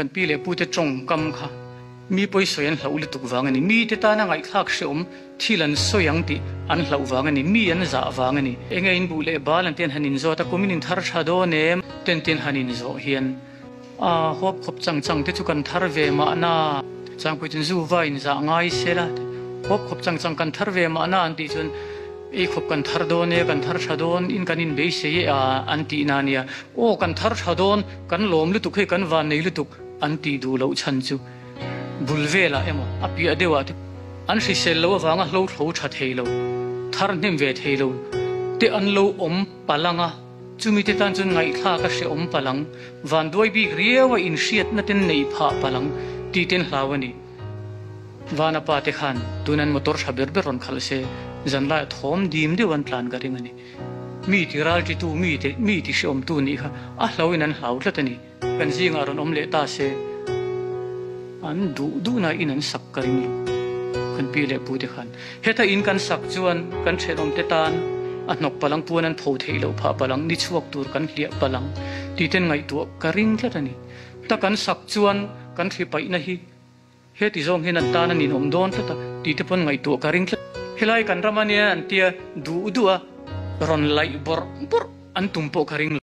Kan pi leh pute tawngkam kha mi pawi sawi an hlauh lutuk vang a ni. Mite tana ngaihthlak hrehawm thil an sawi ang tih an hlauh vang a ni. Mi an zah vang a ni. Enge in buh leh bal an ti an han inzawt a, kum in inthar tha dawn em? Ten tin han inzawh hian a hawp khawp chang chang te chu kan thar ve mahna. Changpui chuan zu va inzah ngai se la, hawp khawp chang chang kan thar ve mahna an tih chuan ei khawp kan thar dawn e, kan thar tha dawn in kan inbeisei e a an tihna a nia. Aw kan thar tha dawn. Kan lawm lutuk hei kan van nei lutuk an tih duh loh chhan chu bul velah emaw a piah deuhah te an hrisel loh avanga hlo thlo tha thei lo, thar hnem ve thei lo te an lo awm palang a, chumi te tan chuan ngaihthlak a hrehawm palang, vanduai bik riau a inhriatna ten neih phah palang tih ten hlau a ni. Vana pa te khan tun an motor tha ber ber rawn khalh se zanlaiah thawm dim deuh an tlan ka ring a ni. Mi ti ralṭitu, mi ti mi ti hreawmtu nih kha a hlauin an hlau tlat a ni. Kan zingah rawn awm leh ta se, an duh duhna in an sak ka ring lo. Kan pi leh pute khan heta in kan sak chuan kan ṭhenawmte tan a hnawk palang puan an pho theih loh phah palang, ni chhuak tur kan hliah palang tih ten ngaihtuah ka ring tlat a ni. Ta kan sak chuan kan thli paihna hi Heti zawng hian an tan a ninawm dawn tlat a, tih te pawn ngaihtuah ka ring tlat. Helai kan ram ania an tia duh duh a, rawn laih bawrh bawrh an tum pawh ka ring lo.